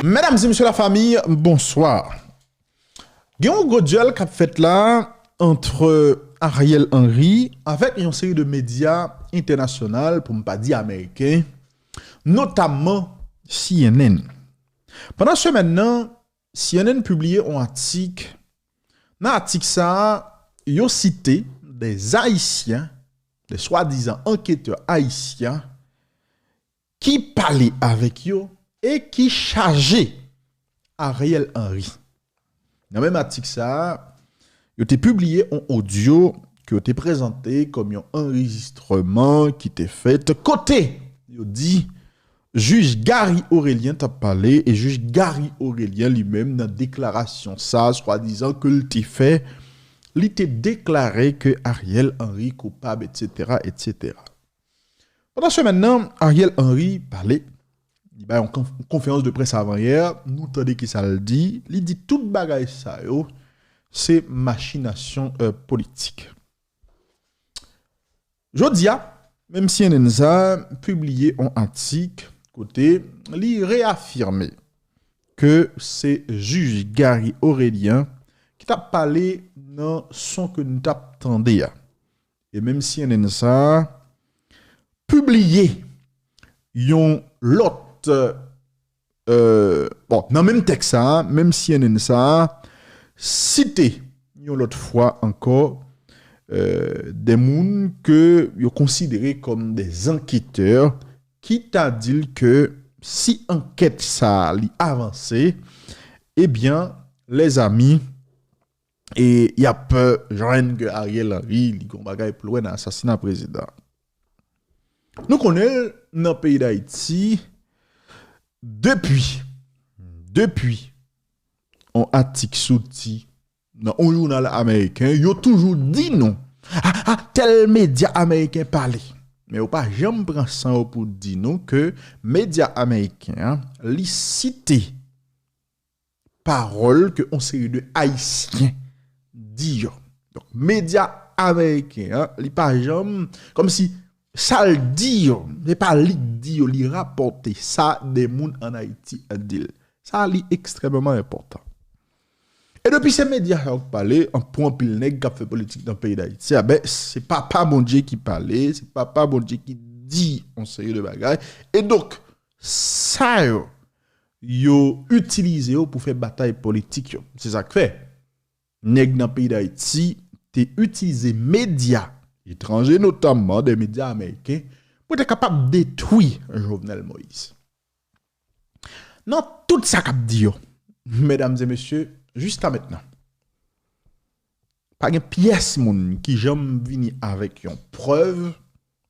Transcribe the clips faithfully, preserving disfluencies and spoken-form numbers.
Medam e mesye lafanmi, bonswa. Gen yon gwo dyèl k ap fèt la ant Ariel Henry avèk yon seri de medya entènasyonal, pou m pa di ameriken, notamman C N N. Pandan semèn nan, C N N pibliye yon atik. Nan atik sa a, yo site de Ayisyen, de swadizan anketè ayisyen, ki pale avèk yo e ki chaje Ariel Henry. Nan menm atik sa a, yo te pibliye yon odyo ke yo te prezante kòm yon anrejistreman ki te fèt kote yo di jij Gary Orélien t ap pale, e jij Gary Orélien li menm, nan deklarasyon sa a, swadizan ke l te fè, li te deklare ke Ariel Henry koupab, etsetera, etsetera. Pandan semèn nan, Ariel Henry pale, li bay yon konf-, konferans de près avan yè, nou tande kisa l di, li di tout bagay sa yo, se machinasyon, euh, politik. Jodi a, menm C N N sa a pibliye yon atik kote li reyafime ke se jij Gary Orélien ki t ap pale nan son ke n t ap tande a. E menm C N N sa a pibliye yon lòt, euh, bon, nan menm tèks sa a, menm C N N sa a site yon lòt fwa ankò, euh, de moun ke yo konsidere kòm de anketè ki ta di l ke si ankèt sa a li avanse, ebyen, lèzami, e y ap jwenn ke Ariel Henry, li gon bagay pou l wè nan asasina prezidan. Nou konnen l nan peyi Dayiti depi, depi yon atik soti nan yon jounal ameriken, yo toujou di nou, a, a, tèl medya ameriken pale. Men yo pa janm pran san yo pou di nou ke medya ameriken an, li site pawòl ke yon seri de Ayisyen di yo. Donk, medya ameriken an, li pa janm, kòmsi sa l di yo, se pa li k di yo, li rapòte sa de moun ann Ayiti di l. Sa, li ekstrèmeman enpòtan. E depi se medya sa yo k pale, an, pou anpil nèg k ap fè politik nan peyi Dayiti a, ben, se Papa Bondye ki pale, se Papa Bondye ki di yon seri de bagay. E donk, sa yo, yo itilize yo pou fè batay politik yo. Se sa k fè nèg nan peyi Dayiti te itilize medya etranje, notamman de medya ameriken, pou te kapab detwi Jovenel Moïse. Nan tout sa k ap di yo, medam e mesye, jiska mentnan, pa gen pyès moun ki janm vini avèk yon prèv,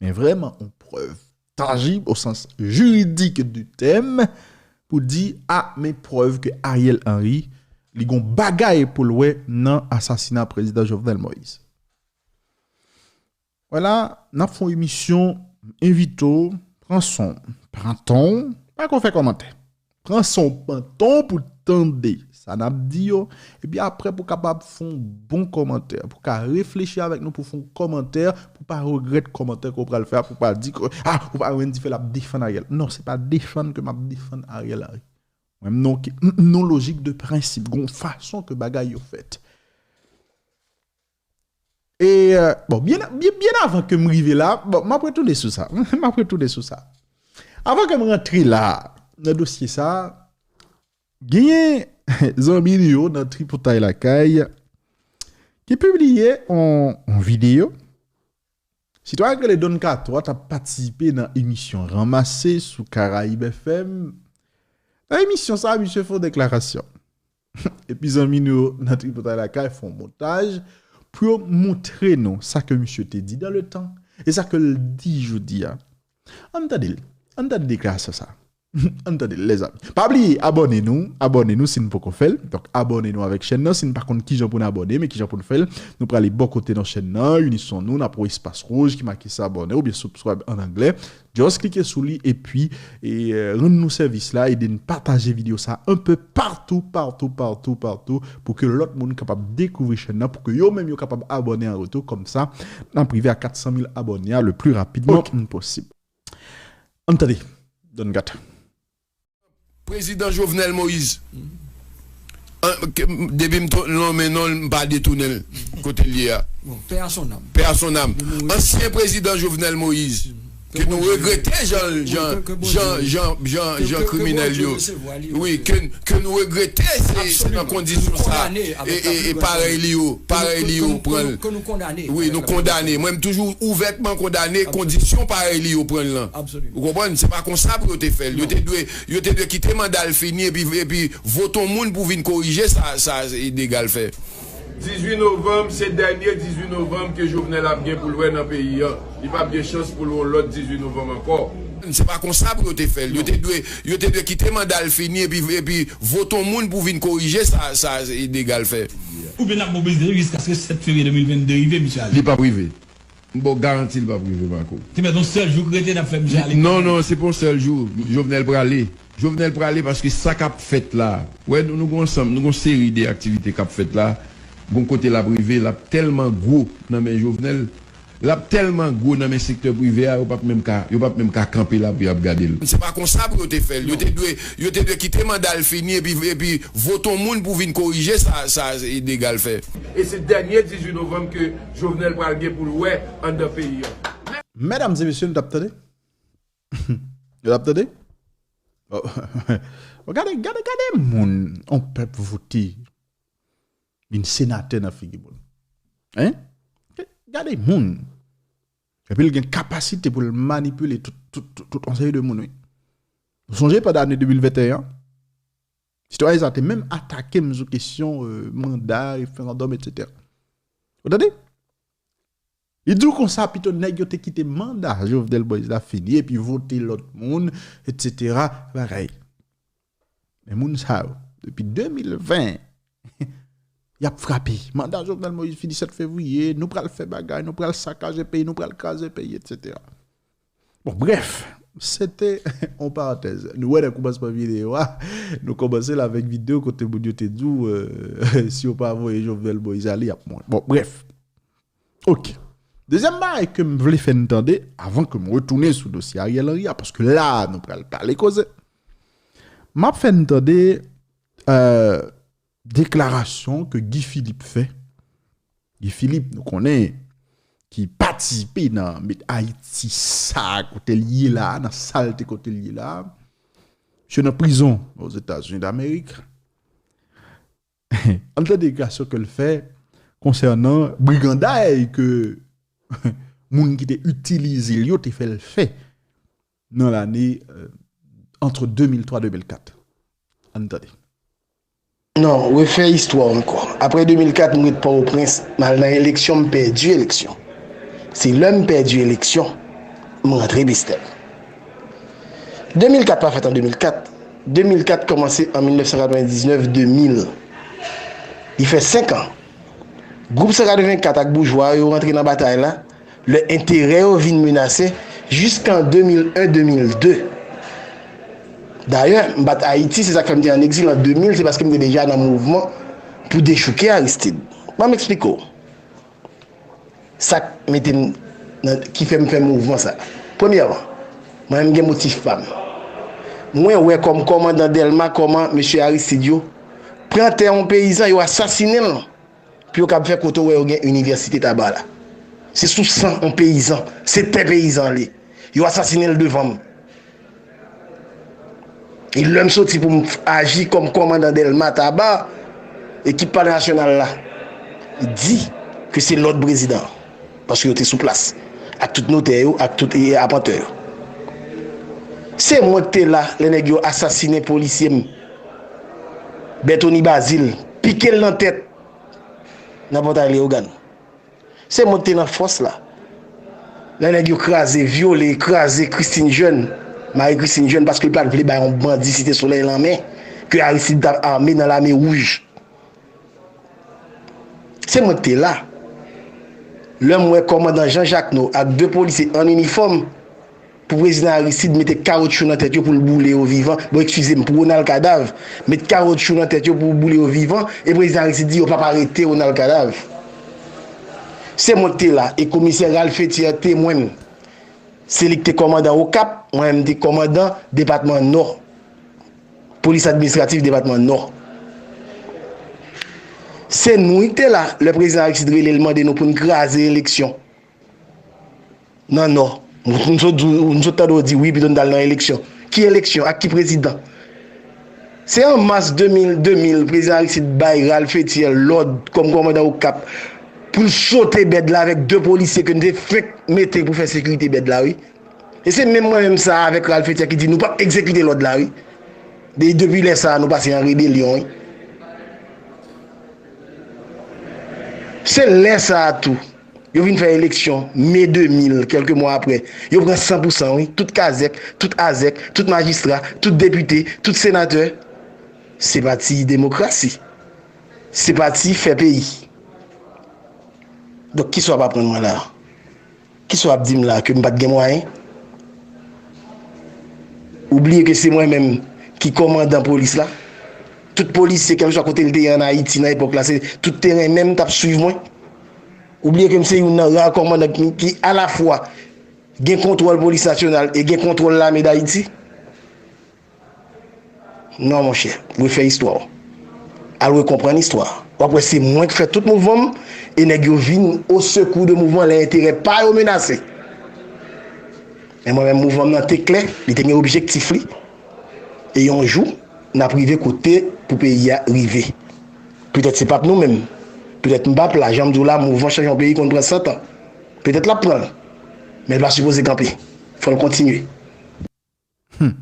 men vrèman yon prèv tanjib, o sans jiridik di tèm, pou di, a, men prèv ke Ariel Henry, li gon bagay pou l wè nan asasina prezidan Jovenel Moïse. Wè la, n ap fè yon emisyon, m envite w, pran son, pran tan w, pa ko fè kòmantè. Pran son, pran tan w pou tande sa n ap di yo, epi apre pou kapab fè yon bon kòmantè, pou ka reflechi avèk nou, pou fè yon kòmantè, pou pa regrèt kòmantè ke w pral fè a, pou pa di ke, a, ou pa wè Wendy fè l ap defann Ariel. Non, se pa defann ke m ap defann Ariel Henry. Mwen, m nan, m nan lojik de prensip, gon fason ke bagay yo fèt. E, euh, bon, byen, byen, byen avan ke m rive la, bon, m ap retounen sou sa. M ap retounen sou sa. Avan ke m rantre la, nan dosye sa, genyen zanmi nou yo nan Tripotay Lakay ki pibliye yon, yon videyo. Sitwayen k rele Don Kato a t ap patisipe nan emisyon Ranmase sou Karayib F M. Nan emisyon sa, misye fè yon deklarasyon. Epi zanmi nou yo nan Tripotay Lakay fè yon montaj pou yo montre nou sa ke misye te di dan le tan e sa ke l di jodi a. Ann tande l. Ann tande deklarasyon sa. Ann tande l, lèzanmi. Pa bliye abòne nou, abòne nou si n poko fè l. Donk, abòne nou avèk chèn nan. Si n pa konn kijan pou n abòne, men kijan pou n fè l, nou prale bò kote nan chèn nan, inison nou, n ap wè espas wouj ki make se abòne oubyen subscribe an anglè. Just klike sou li epi, e, euh, rann nou sèvis la, ede n pataje videyo sa un peu partout, partout, partout, partout, pou ke lòt moun kapab dekouvri chèn nan, pou ke yo menm yo kapab abòne an retou, kòmsa, n ap rive a kat san mil abòne a le plus rapidement posib. Ann tande, Don Kato. Prezidan Jovenel Moïse. An, ke- m- depi m to- nonmen non l, m pa detounen l kote l ye a. Bon, paix à son âme. Paix à son âme. Li mouri. Ansyen prezidan Jovenel Moïse, ke nou regrete jan jan jan jan jan kriminèl yo. Wi, ke ke nou regrete se se nan kondisyon sa. E e parèy li yo, parèy li yo pran l. Wi, nou kondane. Mwen m toujou ouvètman kondane kondisyon parèy li yo pran l lan. Ou konprann? Se pa konsa pou yo te fè l. Yo te dwe yo te dwe kite manda l fini epi epi vote yon moun pou vin korije sa sa dega l fè. Dizuit novanm se dènye dizuit novanm ke Jovenel ap gen pou l wè nan peyi an. Li p ap gen chans pou l wè yon lòt dizuit novanm ankò. Se pa konsa pou yo te fè l. Yo te dwe yo te dwe kite manda l fini epi epi vote yon moun pou vin korije sa sa dega l fè. Oubyen n ap bon prezidan jiskaske sèt fevriye de mil vennde rive, misye ale. Li p ap rive. M ba w garanti l p ap rive, Marco. Te mèt yon sèl jou k rete n ap fè misye ale. Non, non, se pa yon sèl jou. Jovenel prale. Jovenel prale paske sa k ap fèt la. Wè, nou, nou gon ansanm, nou gon seri de aktivite k ap fèt la. Gon kote l ap rive, l ap tèlman gwo nan men Jovenel. L ap tèlman gwo nan men sektè prive a, yo p ap menm ka, yo p ap menm ka kanpe la pou y ap gade l. Se pa konsa pou yo te fè l. Yo te dwe, yo te dwe kite manda l fini epi, epi vote yon moun pou vin korije sa, sa dega l fè. E se dènye dizuit novanm ke Jovenel pral gen pou l wè anndan peyi an. Medam e mesye, nou t ap tande? Nou t ap tande? Bon. Bon, gade, gade, gade moun, yon pèp vote, vin senatè nan figi moun. Hein? Gade moun. Epi l gen kapasite pou l manipile tout, tout, tout, tout yon seri de moun, wi. Ou sonje pandan ane de mil venteyen an, sitwayen sa te menm atake m sou kesyon, euh, manda, referandòm, etsetera. Ou tande? Li di w konsa, pito nèg yo te kite manda Jovenel Moïse la fini, epi vote lòt moun, etsetera. Bagay. Men moun sa yo, depi de mil ven, y ap frape. Manda Jovenel Moïse fini sèt fevriye, nou pral fè bagay, nou pral sakaje peyi, nou pral kraze peyi, etsetera. Bon, brèf, se te yon parantèz. Nou wè nan kòmansman videyo a, nou kòmanse l avèk videyo kote moun yo te di w, euh, si yo pa voye Jovenel Moïse ale, y ap mouri. Bon, brèf. Ok. Dezyèm bagay ke m vle fè n tande, avan ke m retounen sou dosye Ariel Henry a, paske la, nou pral pale koze. M ap fè n tande, euh, deklarasyon ke Guy Philippe fè. Guy Philippe, nou konnen, ki patisipe nan met Ayiti sa kote l ye la, nan salte kote l ye la. Misye nan prizon Ozetazini Damerik. Ann tande deklarasyon ke l fè konsènan briganday ke moun ki te itilize l yo te fè l fè nan lane, euh, entre de mil twa de mil kat. Ann tande. Non, refè istwa ankò. Apre de mil kat, m ret Pòtoprens, m al nan eleksyon, m pèdi eleksyon. Se lè m pèdi eleksyon, m rantre Bastèl. De mil kat pa fèt an de mil kat. De mil kat kòmanse an mil nèf san katrevendiznèf, de mil. Li fè senk an. Gwoup san katrevenkat ak boujwa yo rantre nan batay la, lè enterè yo vin menase jiskan de mil en, de mil de. Dayè, m pa t Ayiti, se sa k fè m te ann egzil an de mil, se paske m te deja nan mouvman pou dechouke Aristide. Ban m eksplike w. Sa k mete m nan, ki fè m fè mouvman sa. Premyèman, mwen menm gen motif pa m. Mwen wè kòm kòmandan Dèlma kòman mesye Aristide yo pran tè yon peyizan, yo asasinen l pou yo kab fè kote w wè yo gen inivèsite Taba la. Se sou san yon peyizan, se tè peyizan li. Yo asasinen l devan m. E lè m soti pou m aji kòm kòmandan Dèlma Taba, ekip Palè Nasyonal la di ke se lòd prezidan an, paske yo te sou plas, ak tout notè yo, ak tout, e, apantè yo. Se mwen k te la lè nèg yo asasinen polisye m, Berthony Bazile, pike l nan tèt nan Pòtay Leyogàn. Se mwen ki te nan fòs la. Lè nèg yo kraze, vyole, kraze Christine Jeune, Marie Christine Jeune, paske l pa t vle bay yon bandi Site Solèy lanmen, ke Aristide t ap ame nan Lame Wouj. Se mwen ki te la. Lè m wè kòmandan Jean Jacquenot ak de polisye an inifòm, pou prezidan Aristide mete kawotchou nan tèt yo pou l boule yo vivan. Bon, eskize m, pou Ronald Cadav, met kawotchou nan tèt yo pou boule yo vivan, e prezidan Aristide di yo p ap arete Ronald Cadav. Se mwen ki te la, e komisè Ralph Etier temwen m. Se li ki te kòmandan Okap, mwen menm m te kòmandan depatman Nò. Polis administratif depatman Nò. Se nou ki te la lè prezidan Aristide rele l mande nou pou n kraze eleksyon nan Nò. M sot di w, m sot tande w di wi, pito n t al nan eleksyon. Ki eleksyon? Ak ki prezidan? Se an mas de mil, de mil, prezidan Aristide bay Ralph Etienne lòd kòm kòmandan Okap pou l sote bèd la avèk de polisye ke n te fenk mete pou fè sekirite bèd la, wi. E se menm mwen menm sa avèk Ralph Etienne ki di nou p ap egzekite lòd la, wi. De, depi lè sa a, nou pase an rebelyon, wi. Se lè sa a tou, yo vin fè eleksyon, me de mil, kèlke mwa apre. Yo pran san pou san, wi. Tout kazèk, tout azèk, tout majistra, tout depite, tout senatè. Se pati demokrasi. Se pati fè peyi. Donk, kisa w ap aprann mwen la a? Kisa w ap di m la, ke m pa t gen mwayen? Ou bliye ke se mwen menm ki kòmandan polis la? Tout polisye, kèlkeswa kote l te ye ann Ayiti nan epòk la, se tout teren menm t ap swiv mwen? Ou bliye ke m se youn nan ra kòmandan ki, ki alafwa gen kontwòl polis nasyonal e gen kontwòl lame Dayiti? Non, monchè, refè istwa w. Al rekonprann istwa. W ap wè se mwen k fè tout mouvman m, e nèg yo vin o sekou de mouvman lè enterè pa yo menase. Men mwen menm, mouvman m nan te klè, li te gen objektif li. E yon jou, n ap rive kote pou peyi a rive. Petèt se p ap nou menm. Petèt m p ap la, jan m di w la, mouvman chanje yon peyi konn pran san tan. Petèt l ap pran l. Men l pa sipoze kanpe. Fò l kontinye. Hmm.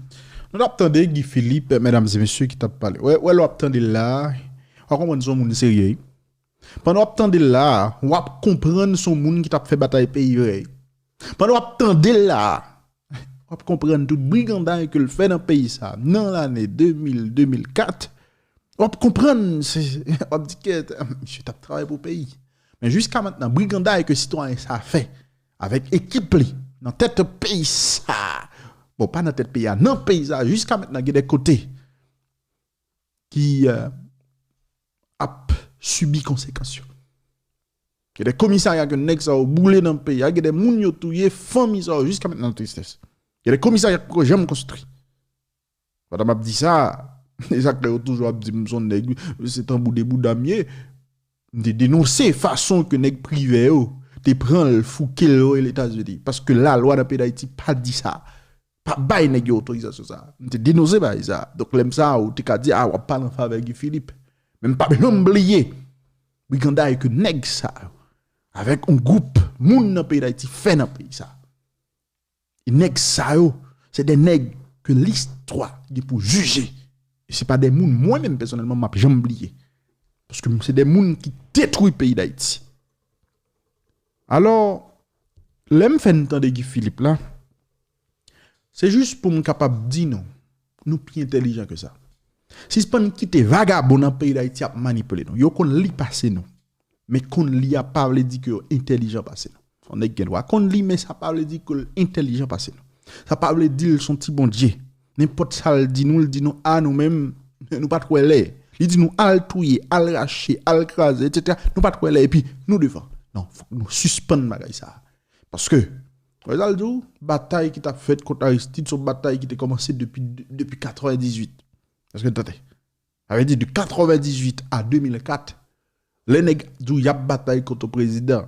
Nou t ap tande Guy Philippe, medam e mesye, ki t ap pale. Wè, wè, lè w ap tande l la a, w a konprann se yon moun serye, wi. Pandan w ap tande l la a, w ap konprann se yon moun ki t ap fè batay peyi vre, wi. Pandan w ap tande l la a, w ap konprann tout briganday ke l fè nan peyi sa a, nan lane de mil, de mil kat, w ap konprann, se, w ap di ke misye t ap travay pou peyi. Men jiska mentnan, briganday ke sitwayen sa a fè avèk ekip li nan tèt peyi sa a, bon, pa nan tèt peyi a, nan peyi sa a, jiska mentnan, gen de kote ki euh, ap sibi konsekans yo. Gen de komisarya ke nèg sa yo boule nan peyi a, gen de moun yo touye, fanmi sa yo jiska mentnan nan tristès. Gen de komisarya ki poko janm konstwi. Pandan m ap di sa, e sa k fè yo toujou ap di m se yon nèg, se tanbou de bouda m ye. M te denonse fason ke nèg Privè yo te pran l, fouke l voye Letazini. Paske lalwa nan peyi Dayiti pa di sa. Pa bay nèg yo otorizasyon sa. M te denonse bagay sa. Donk, lè m sa, ou te ka di, a, w ap pale an favè Guy Philippe. Men m p ap janm bliye briganday ke nèg sa yo, avèk yon gwoup moun nan peyi Dayiti, fè nan peyi sa. E nèg sa yo, se de nèg ke listwa gen pou jije. E se pa de moun, mwen menm, pèsonèlman, m ap janm bliye. Paske se de moun ki detwi peyi Dayiti. Alò, lè m fè n tande Guy Philippe la, se jis pou m kapab di nou, nou pi entèlijan ke sa. Sispann kite vagabon nan peyi Dayiti ap manipile nou. Yo konn li pase nou. Men konn li a pa vle di ke yo entèlijan pase nou. Yon nèg gen dwa konn li, men sa pa vle di ke l entèlijan pase nou. Sa pa vle di l se yon ti bondye. Nenpòt sa l di nou, l di nou a, nou menm, nou pa t wè lè. Li di nou al touye, al rache, al kraze, etsetera. Nou pa t wè lè, epi nou devan. Non, fòk nou sispann bagay sa a. Paske, wè sa l di w, batay ki t ap fèt kont Aristide se yon batay ki te kòmanse depi, depi katrevendizuit. Èske n tande? Sa vle di, de katrevendizuit a de mil kat, lè nèg di w y ap batay kont yon prezidan,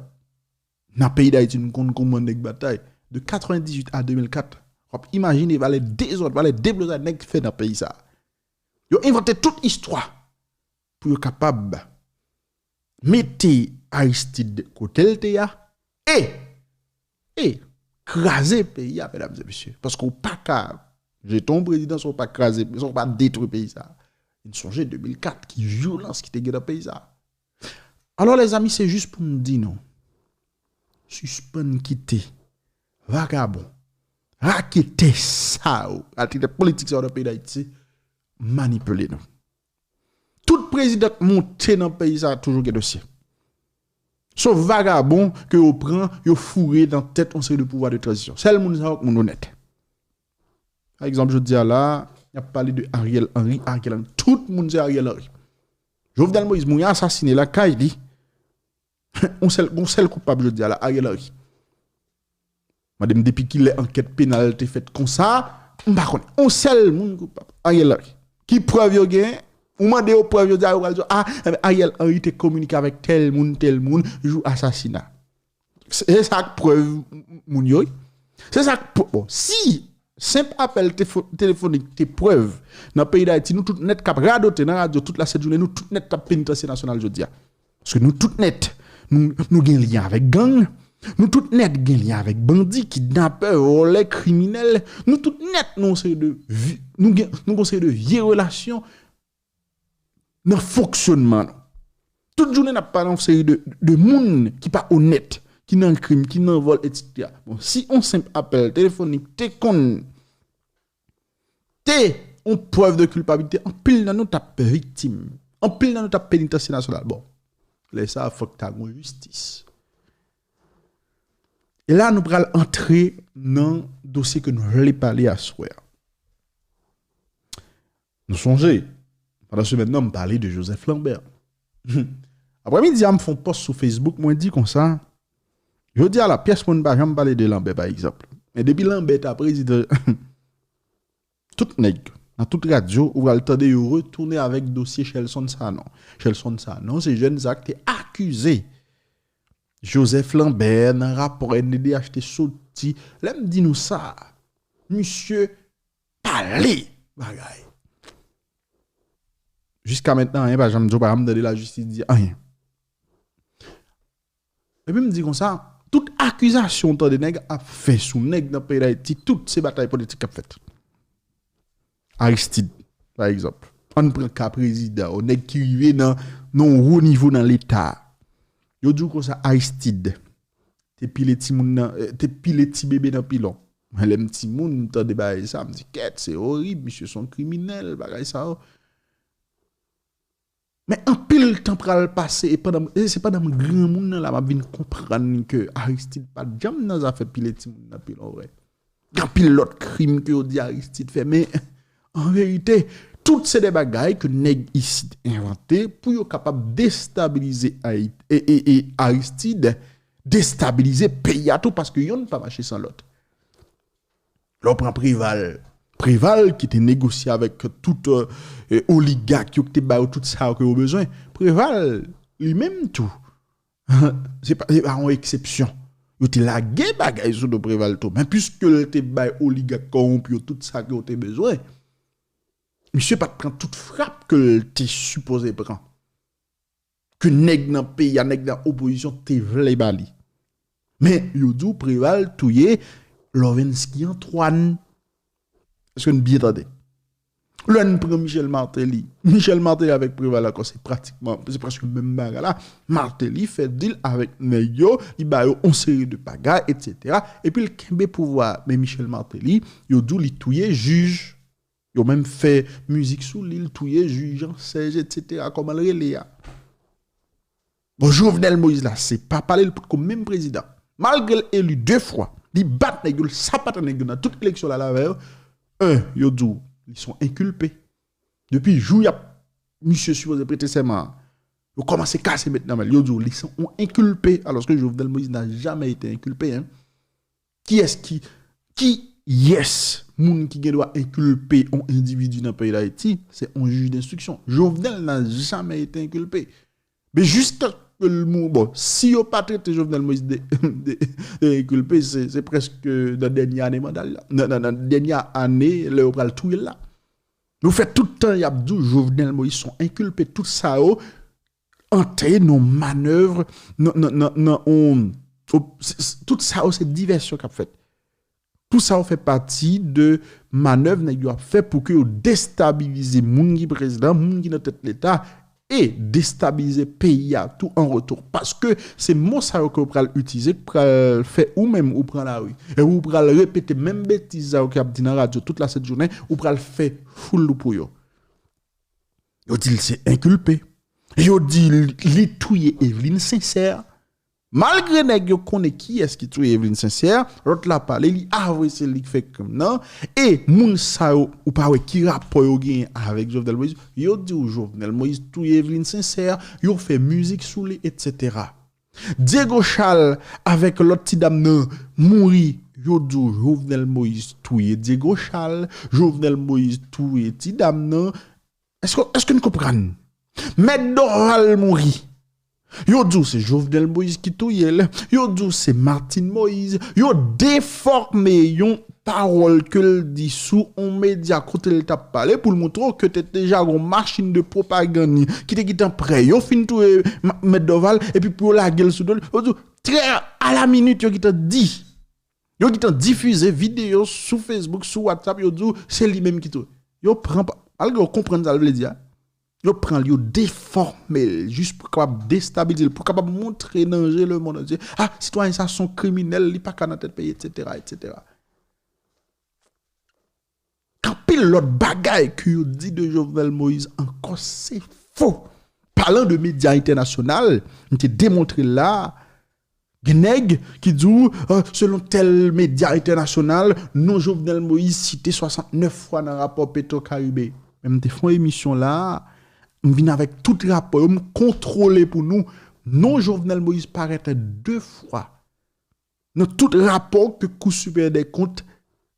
nan peyi Dayiti, nou konn kòman nèg batay. De katrevendizuit a de mil kat, w ap imajine valè dezòd, valè deblozay nèg fè nan peyi sa a. Yo envante tout istwa pou yo kapab mete Aristide kote l te a e, e kraze peyi a, medam e mesye. Paske w pa ka jete yon prezidan san w pa kraze, san w pa detwi peyi sa a. N sonje de mil kat, ki vyolans ki te gen nan peyi sa a. Alò, lèzami, se jis pou m di nou, sispann kite vagabon, raketè sa yo, raketè politik sa yo nan peyi Dayiti, manipile nou. Tout prezidan k monte nan peyi sa a toujou gen dosye. Se vagabon ke yo pran, yo foure nan tèt yon seri de pouvwa de tranzisyon. Sèl moun sa yo k moun onèt. Pa egzanp, jodi a la, y ap pale de Ariel Henry, Ariel Henry. Tout moun se Ariel Henry. Jovenel Moïse, moun yo asasine lakay li. Yon sèl, yon sèl koupab jodi a la, Ariel Henry. Mande m depi kilè ankèt penal te fèt konsa, m pa konnen. Yon sèl moun koupab, Ariel Henry. Ki prèv yo gen? Ou mande yo prèv, yo di a, yo pral di, ah, Ariel Henry te kominike avèk tèl moun, tèl moun, jou asasina. Se sa k prèv moun yo. Se sa k, bon, si senp apèl telefonik te prèv nan peyi Dayiti, nou tout nèt k ap radote nan radyo tout la sent jounen, nou tout nèt t ap penitansye nasyonal jodi a. Paske nou tout nèt, nou, nou gen lyen avèk gang, nou tout nèt gen lyen avèk bandi, kidnapè, vòlè, kriminèl, nou tout nèt nou seri de, nou gen, nou gen seri de vye relasyon nan fonksyonman nou. Tout jounen n ap pale yon seri de, de moun ki pa onèt, ki nan krim, ki nan vòl, etsetera. Bon, si yon senp apèl telefonik te konn te yon prèv de kilpabilite, anpil nan nou t ap viktim. Anpil nan nou t ap penitansye nasyonal. Bon, lè sa a, fòk ta gon jistis. E la, nou pral antre nan dosye ke nou vle pale aswè a. Nou sonje, pandan semèn nan, m pale de Joseph Lambert. Aprèmidi a, m fè yon pòs sou Facebook, mwen di konsa, jodi a la, pyès moun pa janm pale de Lambert, pa egzanp. Men depi Lambert ta prezidan, tout nèg, nan tout radyo, ou pral tande yo retounen avèk dosye Shelson Sanon. Shelson Sanon, se jèn sa k te akize Joseph Lambert nan rapò N D D H te soti. Lè m di nou sa, misye pale bagay. Jiska mentnan, anyen pa janm di, ou pa janm tande lajistis di anyen. Epi m di konsa, tout akizasyon w tande nèg ap fè sou nèg nan peyi Dayiti, tout se batay politik k ap fèt. Aristide, pa egzanp. Ann pran ka prezidan, yon nèg ki rive nan, nan yon wo nivo nan Leta. Yo di w konsa, Aristide te pile timoun nan, eh, te pile ti bebe nan pilon. Mwen, lè m timoun, m tande bagay sa, m di, kèt, se orib, misye se yon kriminèl, bagay sa yo. Men anpil tan pral pase, e pandan, e se pandan m granmoun nan la, m ap vin konprann ke Aristide pa t janm nan zafè pile timoun nan pilon, vre. Gen anpil lòt krim ke yo di Aristide fè, men an verite, tout se de bagay ke nèg isit envante pou yo kapab destabilize Ayiti, e, e, e Aristide, destabilize peyi a tou, paske yonn pa mache san lòt. Lè w pran Preval, Preval ki te negosye avèk tout, euh, oligak yo, ki te ba yo tout sa yo ke yo bezwen. Preval, li menm tou, se pa, se pa yon eksepsyon. Yo te lage bagay sou do Preval tou. Men piske l te bay oligak kòwonpi yo tout sa ke yo te bezwen, misye pa t pran tout frap ke l te sipoze pran, ke nèg nan peyi a, nèg nan opozisyon te vle ba li. Men, yo di w Preval touye Lovensky Antoine. Èske n byen tande? Lè n pran Michel Martelly, Michel Martelly avèk Preval ankò, se pratikman, se prèske menm bagay la. Martelly fè dil avèk nèg yo, li ba yo yon seri de bagay, etsetera. Epi l kenbe pouvwa a. Men Michel Martelly, yo di w li touye jij. Yo menm fè mizik sou li, l touye jij Jean Serge, etsetera. Kòman l rele a? Bon, Jovenel Moïse la, se pa pale, li potko menm prezidan. Malgre l eli de fwa, li bat nèg yo, l sapate nèg yo nan tout eleksyon l al avè yo. En, yo di w, li se yon enkilpe. Depi jou y ap, misye sipoze prete sèman an, yo kòmanse kase met nan men l. Yo di w, li se yon enkilpe, alòske Jovenel Moïse n'a jamais été inculpé, hein. Kiyès ki, kiyès moun ki gen dwa enkilpe yon endividi nan peyi Dayiti? Se yon jij denstriksyon. Jovenel n'a jamais été inculpé. Men jiskaske l mouri, bon, si yo pa trete Jovenel Moïse de, de, de enkilpe, se, se prèske nan dènye ane manda l la. Nan, nan, nan dènye ane, lè yo pral touye l la. Nou fè tout tan y ap di w Jovenel Moïse se yon enkilpe, tout sa yo antre nan manèv, nan, nan, nan, nan, on, o-, s-, s-, tout sa yo se divèsyon k ap fèt. Tout sa yo fè pati de manèv nèg yo ap fè pou ke yo destabilize moun ki prezidan, moun ki nan tèt Leta, e destabilize peyi a tou an retou. Paske se mo sa yo ke yo pral itilize, k pral fè ou menm ou pran lari. E ou pral repete menm betiz sa yo ke y ap di nan radyo tout la sent jounen, ou pral fè foul ou pou yo. Yo di l se enkilpe. Yo di l, li touye Evelyne Sincère. Malgre nèg yo konnen kiyès ki touye Evelyne Sincère, lòt la pale, li avwe se li k fè krim nan. E moun sa yo, ou pa wè ki rapò yo genyen avèk Jovenel Moïse. Yo di w Jovenel Moïse touye Evelyne Sincère, yo fè mizik sou li, etsetera. Diego Charles avèk lòt ti dam nan mouri, yo di w Jovenel Moïse touye Diego Charles, Jovenel Moïse touye ti dam nan, Èske, èske n konprann? Mèt Dorval mouri. Yo di w se Jovenel Moïse ki touye l. Yo di w se Martine Moïse. Yo defòme yon pawòl ke l di sou yon medya kote l t ap pale pou l montre w ke te deja gon machin de pwopagann ki te gentan prè. Yo fin touye Mèt Dorval epi pou yo lage l sou do l. Yo di w trè a la minit yo gentan di. Yo gentan difize videyo sou Facebook, sou WhatsApp, yo di w se li menm ki touye. Yo pran, malgre yo konprann sa l vle di a, yo pran l, yo defòme l, jis pou kapab destabilize l, pou kapab montre nan je lemonn antye, ah, sitwayen sa se yon kriminèl, li pa ka nan tèt peyi, etsetera, etsetera. Anpil lòt bagay ke yo di de Jovenel Moïse ankò, se fo. Palan de medya entènasyonal, m te demontre l la, gen nèg ki di w, euh, selon tèl medya entènasyonal, non Jovenel Moïse site swasantnèf fwa nan rapò Petro Caribe. Men m te fè yon emisyon la, m vin avèk tout rapò yo, m kontwole pou nou. Non Jovenel Moïse parèt de fwa nan tout rapò ke Kou Siperyè dè Kont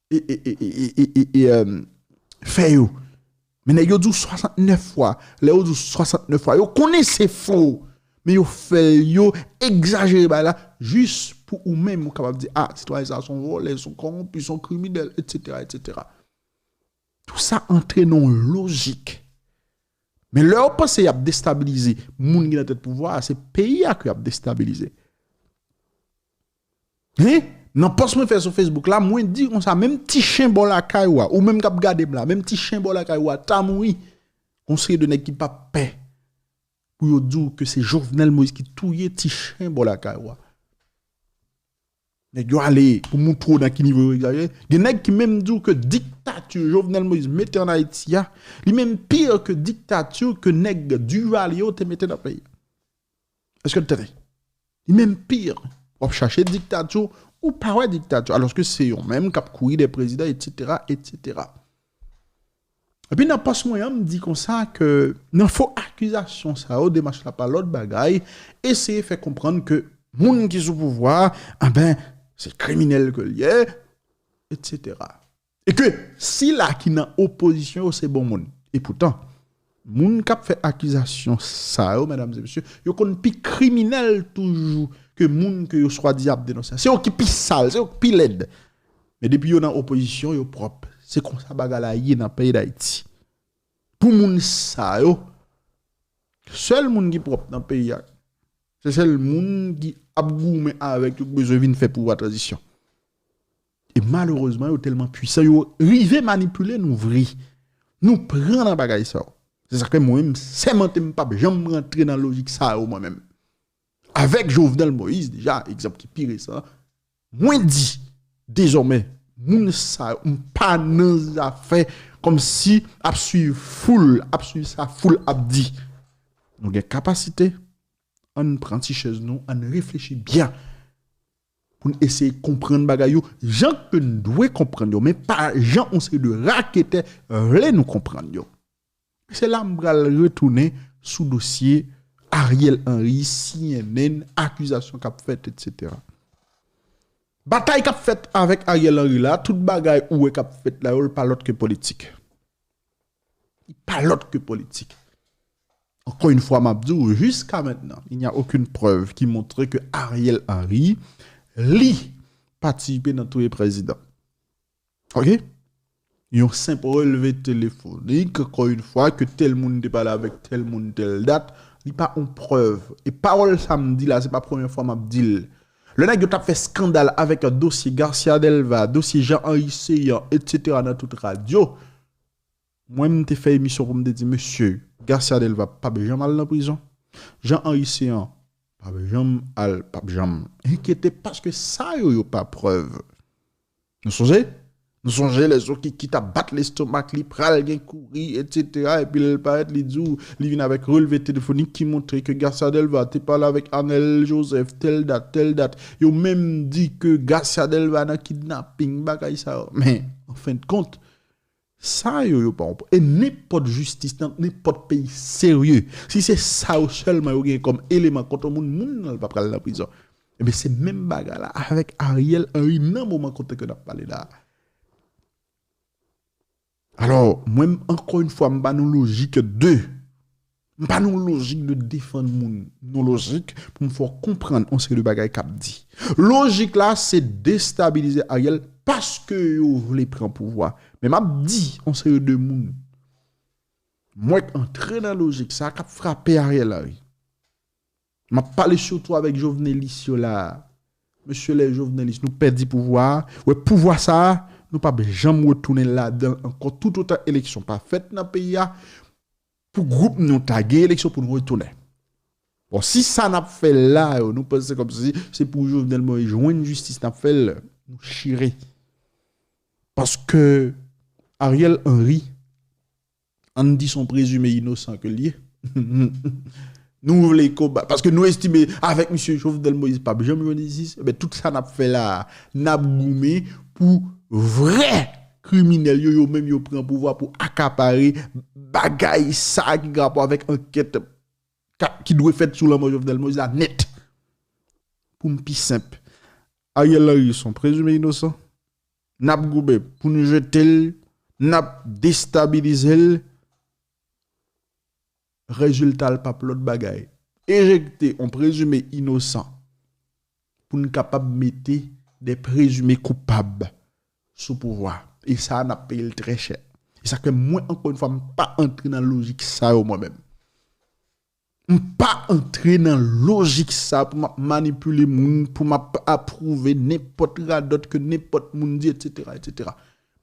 e, e, e, e, e, e, e, e, euh, fè yo. Men nèg yo di w swasantnèf fwa. Lè yo di w swasantnèf fwa, yo konnen se fo. Men yo fè l, yo egzajere bagay la, jis pou ou menm, ou kapab di, ah, sitwayen sa se yon vòlè, se yon kòwonpi, se yon kriminèl, etsetera, etsetera. Tout sa antre nan yon lojik. Men lè yo panse y ap destabilize moun ki nan tèt pouvwa a, se peyi a ke y ap destabilize. Hein? Nan pòs mwen fè sou Facebook la, mwen di konsa, menm ti chen bò lakay ou a, ou menm k ap gade m la, menm ti chen bò lakay ou a, ta mouri. Gon seri de nèg ki p ap pè pou yo di w ke se Jovenel Moïse ki touye ti chen bò lakay ou a. Nèg yo ale pou montre w nan ki nivo yo egzajere. Gen nèg ki menm di w ke diktati Jovenel Moïse mete ann Ayiti a, li menm pi ke diktati ke nèg Duvalier yo te mete nan peyi a. Èske n tande? Li menm pi. W ap chache diktati, ou pa wè diktati, alòske se yo menm k ap kouri dèyè prezidan, etsetera, etsetera. Epi nan pòs mwen an, m di konsa ke nan fo akizasyon sa yo, demach la pa lòt bagay, eseye fè konprann ke moun ki sou pouvwa a, anben, se kriminèl ke l ye, etsetera. E ke sila ki nan opozisyon yo se bon moun. E poutan, moun k ap fè akizasyon sa yo, medam e mesye, yo konn pi kriminèl toujou ke moun ke yo swadizan ap denonse. Se yo ki pi sal, se yo ki pi lèd. Men depi yo nan opozisyon, yo pwòp. Se konsa bagay la ye nan peyi Dayiti. Pou moun sa yo, sèl moun ki pwòp nan peyi a, se sèl moun ki ap goumen avèk yo ki bezwen vin fè pouvwa tranzisyon. E malerezman, yo tèlman pwisan, yo rive manipile nou vre. Nou pran nan bagay sa yo. Se sa k fè mwen menm, m sèmante m p ap janm rantre nan lojik sa yo mwen menm. Avèk Jovenel Moïse, deja, egzanp ki pi resan, mwen di, dezòmè, moun sa yo, m pa nan zafè kòmsi ap swiv foul, ap swiv sa foul ap di. Nou gen kapasite, ann pran ti chèz nou, ann reflechi byen pou n eseye konprann bagay yo jan ke n dwe konprann yo, men pa jan yon seri de raketè vle nou konprann yo. Se la m pral retounen sou dosye Ariel Henry, C N N, akizasyon k ap fèt, etsetera. Batay k ap fèt avèk Ariel Henry la, tout bagay ou wè k ap fèt la yo, l pa lòt ke politik. Li pa lòt ke politik. Encore une fois, m ap di w, jusqu'à maintenant, il n'y a aucune preuve qui montre que Ariel Henry, li, patisipe nan touye prezidan. Ok? Yon senp relve telefonik, encore une fois, ke tèl moun te pale avèk tèl moun tèl dat, li pa yon prèv. E pawòl sa m di la, se pa premye fwa m ap di l. Lè nèg yo t ap fè skandal avèk dosye Garcia Delva, dosye Jean Henry Céant, etsetera nan tout radyo, mwen m te fè emisyon pou m te di, mesye, Garcia Delva p ap janm al nan prizon. Jean Henry Céant p ap janm al, p ap janm enkyete, paske sa yo, yo pa prèv. Nou sonje? Nou sonje lè Zokiki t ap bat lestomak li, pral gen kouri, etsetera. Epi lè l parèt, li di w, li vin avèk relve telefonik ki montre ke Garcia Delva te pale avèk Arnel Joseph, tèl dat, tèl dat. Yo menm di ke Garcia Delva nan kidnaping, bagay sa yo. Men, an fen de kont, sa yo, yo pa yon pò. E nenpòt jistis nan nenpòt peyi serye, si se sa yo sèlman yo gen kòm eleman kont yon moun, moun nan l pa pral nan prizon. Ebyen, se menm bagay la avèk Ariel Henry nan moman kote ke n ap pale la. Alò, mwen, ankò yon fwa, m pa nan lojik de, m pa nan lojik de defann moun. Nan lojik pou m fè w konprann yon seri de bagay k ap di. Lojik la, se destabilize Ariel paske yo vle pran pouvwa. Men m ap di yon seri de moun, mwen k antre nan lojik sa k ap frape Ariel Henry. M ap pale sitou avèk Jovenelis yo la. Mesye, lè Jovenelis, nou pèdi pouvwa a. Wè, pouvwa sa a, nou p ap janm retounen ladan l ankò toutotan eleksyon pa fèt nan peyi a. Pou gwoup nou ta gen eleksyon pou nou retounen. Bon, si sa n ap fè la yo, nou panse kòmsi se pou Jovenel Moïse jwenn jistis n ap fè l, nou chire. Paske Ariel Henry, ann di se yon prezime inosan ke l ye. Nou vle konba, paske nou estime avèk misye Jovenel Moïse p ap janm jwenn jistis, enben tout sa n ap fè la a, n ap goumen pou vrè kriminèl yo, yo menm yo pran pouvwa pou akapare bagay sa a ki gen rapò avèk ankèt k ap, ki dwe fèt sou lanmò Jovenel Moïse la nèt. Pou m pi senp, Ariel Henry se yon prezime inosan. N ap goumen pou n jete l, n ap destabilize l. Rezilta l p ap lòt bagay. Ejekte yon prezime inosan pou n kapab mete de prezime koupab sou pouvwa. E sa a, n ap peye l trè chè. E sa k fè mwen, ankò yon fwa, m pa antre nan lojik sa yo mwen menm. M pa antre nan lojik sa pou m ap manipile moun, pou m ap apwouve nenpòt radòt ke nenpòt moun di, etsetera, etsetera.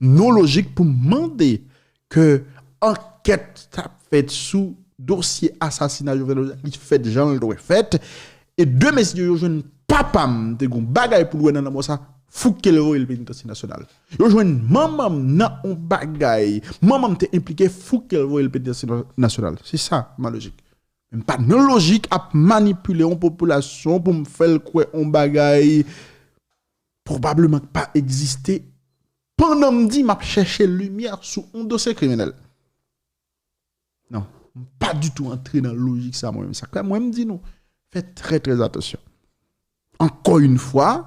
Non, lojik pou m mande ke ankèt t ap fèt sou dosye asasina Jovenel Moïse, li fèt jan l dwe fèt. E demen, si yo jwenn papa m te gon bagay pou l wè nan lanmò sa, fouke l voye l penitansye nasyonal. Yo jwenn manman m nan on bagay, manman m te enplike, fouke l voye l penitansye nasyonal. Se sa, ma lojik. Men m pa nan lojik ap manipile yon popilasyon pou m fè l kwè yon bagay pwobableman k pa egziste, pandan m di m ap chèche limyè sou yon dosye kriminèl. Non, m pa ditou antre nan lojik sa mwen menm. Sa k fè mwen m di nou, fè trè, trè atansyon. Ankò yon fwa,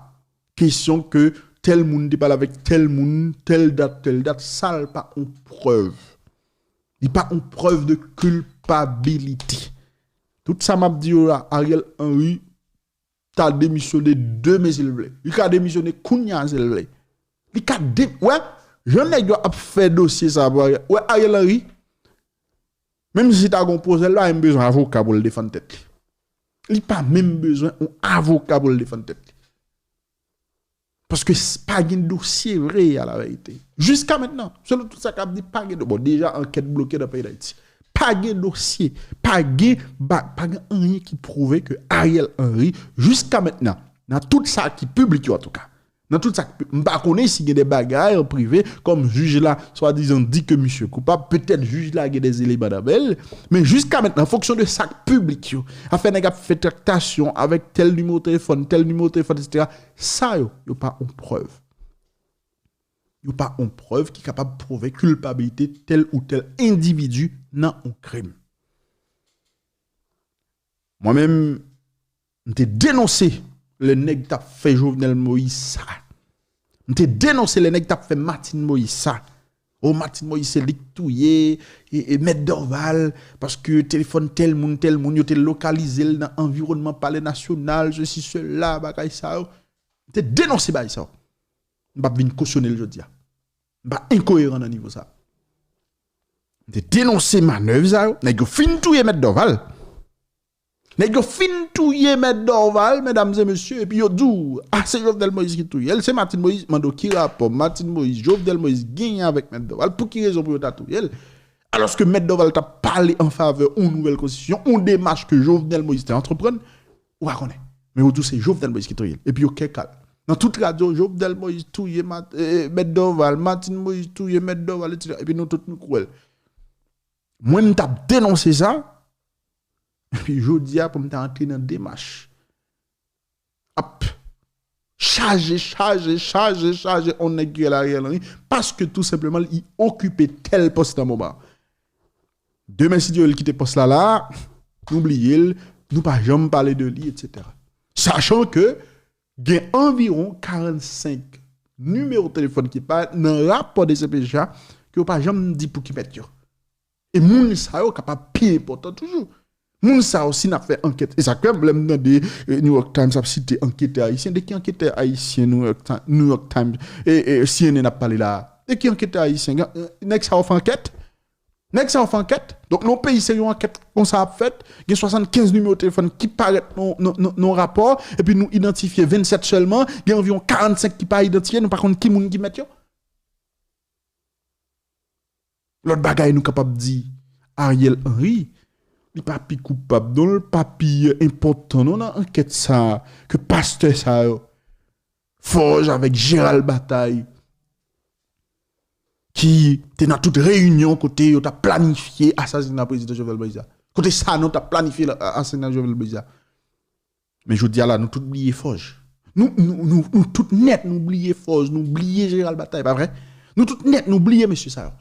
kesyon ke tèl moun te pale avèk tèl moun, tèl dat, tèl dat, sa l pa yon prèv. Li pa yon prèv de kilpabilite. Tout sa m ap di yo la, Ariel Henry ta demisyone demen si l vle. Li ka demisyone kounye a si l vle. Li ka de-, wè, jan nèg yo ap fè dosye sa pou Ariel. Wè, Ariel Henry, menm si ta gon pwosè, l pa menm bezwen avoka pou l defann tèt li. Li pa menm bezwen yon avoka pou l defann tèt li. Paske s-, pa gen dosye vre, a la verite. Jiska mentnan, selon tout sa k ap di, pa gen do-, bon, deja ankèt bloke nan peyi Dayiti. Pa gen dosye, pa gen ba-, pa gen anyen ki pwouve ke Ariel Henry, jiska mentnan, nan tout sa ki piblik yo antouka, nan tout sa ki pi-, m pa konnen si gen de bagay an prive, kòm jij la swadizan di ke misye koupab, petèt jij la gen de eleman nan men l, men jiska mentnan, an fonksyon de sa k piblik yo, afè nèg ap fè traktasyon avèk tèl nimewo telefòn, tèl nimewo telefòn, etsetera, sa yo, yo pa yon prèv. Yo pa yon prèv ki kapab pwouve kilpabilite tèl ou tèl endividi nan yon krim. Mwen menm, m te denonse lè nèg t ap fè Jovenel Moïse sa. M te denonse lè nèg t ap fè Martine Moïse sa. O, Martine Moïse se li k touye, e, e, Mèt Dorval, paske telefòn tèl moun, tèl moun, yo te lokalize l nan anviwònman Palè Nasyonal, sesi, sela, bagay sa yo. M te denonse bagay sa yo. M p ap vin kosyone l jodi a. M pa enkoyeran nan nivo sa. M te denonse manèv sa yo. Nèg yo fin touye Mèt Dorval. Nèg yo fin touye Mèt Dorval, medam e mesye, epi yo di w, a, se Jovenel Moïse ki touye l, se Martine Moïse. Mande w ki rapò Martine Moïse, Jovenel Moïse genyen avèk Mèt Dorval, pou ki rezon pou yo ta touye l? Alòske Mèt Dorval t ap pale an favè yon nouvèl konstitisyon, yon demach ke Jovenel Moïse te antreprann, ou pa konnen. Men yo di w se Jovenel Moïse ki touye l. Epi yo kè kal. Nan tout radyo, Jovenel Moïse touye Mat-, eh, Mèt Dorval, Martine Moïse touye Mèt Dorval, etsetera. Epi nou tout nou kwè l. Mwen, m t ap denonse sa. Epi jodi a, pou m ta antre nan demach ap chaje, chaje, chaje, chaje yon nèg ki rele Ariel Henry, paske tou senpleman, li okipe tèl pòs nan moman. Demen, si Dye vle, l kite pòs la la, nou bliye l, nou pa janm pale de li, etsetera. Sachan ke gen anviwon karannsenk nimewo telefòn ki parèt nan rapò D C P J a, ke yo pa janm di pou ki mèt yo. E moun sa yo kapab pi enpòtan toujou. Moun sa yo, si n ap fè ankèt, e sa k fè lè m tande eh, New York Times ap site anketè ayisyen, de ki anketè ayisyen New York, Ti- New York Times, e, e C N N ap pale la a? De ki anketè ayisyen? Gen- eh, Nèg sa yo fè ankèt? Nèg sa yo fè ankèt? Donk, nan yon peyi serye, yon ankèt konsa ap fèt, gen swasannkenz nimewo telefòn ki parèt nan, nan, nan, nan rapò, epi nou idantifye vennsèt sèlman, gen anviwon karannsenk ki pa idantifye, nou pa konn ki moun ki mèt yo. Lòt bagay nou kapab di, Ariel Henry, li pa pi koupab non, li pa pi enpòtan non nan ankèt sa a ke pastè sa yo. Forge avèk Gérald Bataille ki te nan tout reyinyon kote yo t ap planifye asasina prezidan Jovenel Moïse la. Kote Sanon t ap planifye la- asasina Jovenel Moïse la. Men jodi a la, nou tout bliye Forge. Nou, nou, nou, nou tout nèt, nou bliye Forge, nou bliye Gérald Bataille, pa vre? Nou tout nèt, nou bliye mesye sa yo.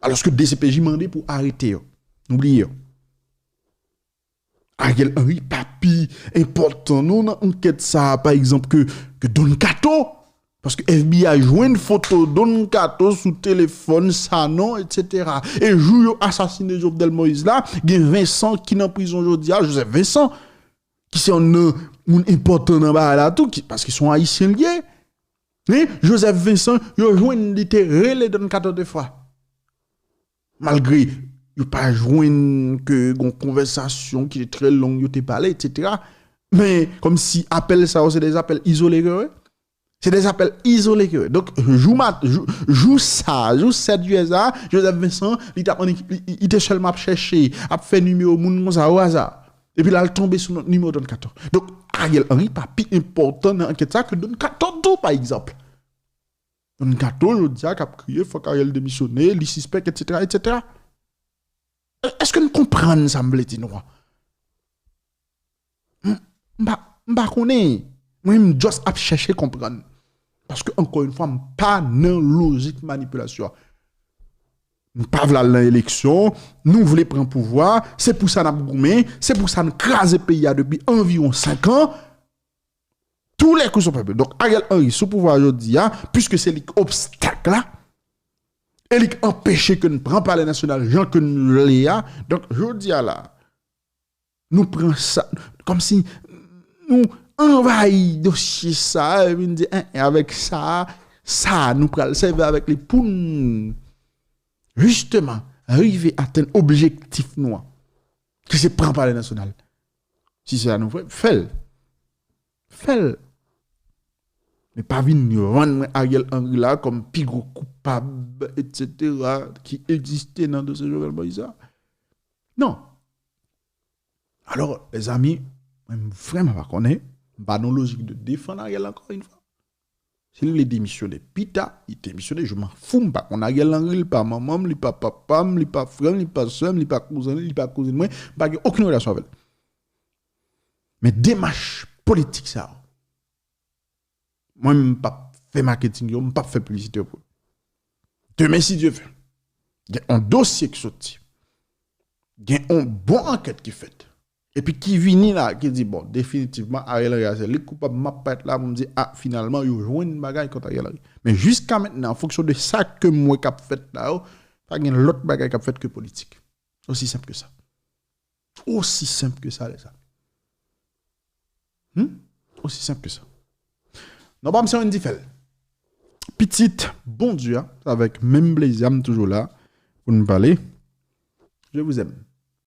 Alòske D C P J mande pou arete yo. Nou bliye yo. Ariel Henry pa pi enpòtan non nan ankèt sa a, pa egzanp, ke, ke Don Kato. Paske F B I jwenn foto Don Kato sou telefòn, Sanon, etsetera. E jou yo asasine Jovenel Moïse la, gen Vincent ki nan prizon jodi a, Joseph Vincent, ki se yon nan moun enpòtan nan bagay la tou, ki, paske se yon Ayisyen li ye. Wi, Joseph Vincent, yo jwenn li te rele Don Kato de fwa. Malgre yo pa jwenn ke gon konvèsasyon ki te trè long, yo te pale, etsetera. Men, kòmsi apèl sa yo, se de apèl izole ke yo ye. Se de apèl izole ke yo ye. Donk, jou, mat, jou, jou sa, jou sèt jiyè sa, Joseph Vincent, li, t ap annik- li, li, li te sèlman ap chèche, ap fè nimewo moun konsa o aza. Epi l al tonbe sou nimewo Don Kato. Donk, Ariel Henry pa pi enpòtan nan ankèt sa ke Don Kato tou, pa egzanp. Don Kato, jodi a, k ap kriye, fòk Ariel demisyone, li sispèk, etsetera, etsetera. Èske n konprann sa m vle di nou an? M pa, m pa konnen. Mwen, m just ap chèche konprann. Paske, ankò yon fwa, m pa nan lojik manipilasyon. M pa vle al nan eleksyon, nou vle pran pouvwa, se pou sa n ap goumen, se pou sa n kraze peyi a depi anviwon senk an. Tous les coups sont permis. Donk, Ariel Henry sou pouvwa jodi a, piske se li k obstak la, e li k anpeche ke n pran Palè Nasyonal jan ke n vle a. Donk, jodi a la, nou pran sa, kòmsi nou anvayi dosye sa, epi n di, en, en, avèk sa, sa, nou pral sèvi avèk li pou n, jisteman, rive atenn objektif nou an, ki se pran Palè Nasyonal. Si se sa nou vle, fè l. Fè l. Men pa vin vann mwen Ariel Henry la kòm pi gwo koupab, etsetera, ki egziste nan dosye Jovenel Moïse la. Non. Alò, mezanmi, mwen, m vrèman pa konnen, m pa nan lojik de defann Ariel ankò yon fwa. Si l vle demisyone pita, li demisyone, je m'en fous, m pa konn Ariel Henry, li pa manman m, li pa papa m, li pa frè m, li pa sè m, li pa kouzen li, li pa kouzin mwen, m pa gen okenn relasyon avè l. Men demach politik sa yo, mwen, m p ap fè maketing yo, m p ap fè piblisite yo pou yo. Demen, si Dye vle, gen yon dosye ki soti, gen yon bon ankèt ki fèt, epi ki vini la, ki di, bon, definitivman, Ariel Henry a se li k koupab, m ap parèt la pou m di, a, finalman, yo jwenn bagay kont Ariel Henry. Men jiska mentnan, an fonksyon de sa ke m wè k ap fèt la yo, pa gen lòt bagay k ap fèt ke politik. Osi senp ke sa. Osi senp ke sa, lè sa. Hmm? Osi senp ke sa. Non, pa m se Wendy Fèl. Pitit Bondye a, avèk menm plezi a, m toujou la pou n pale. Je vous aime.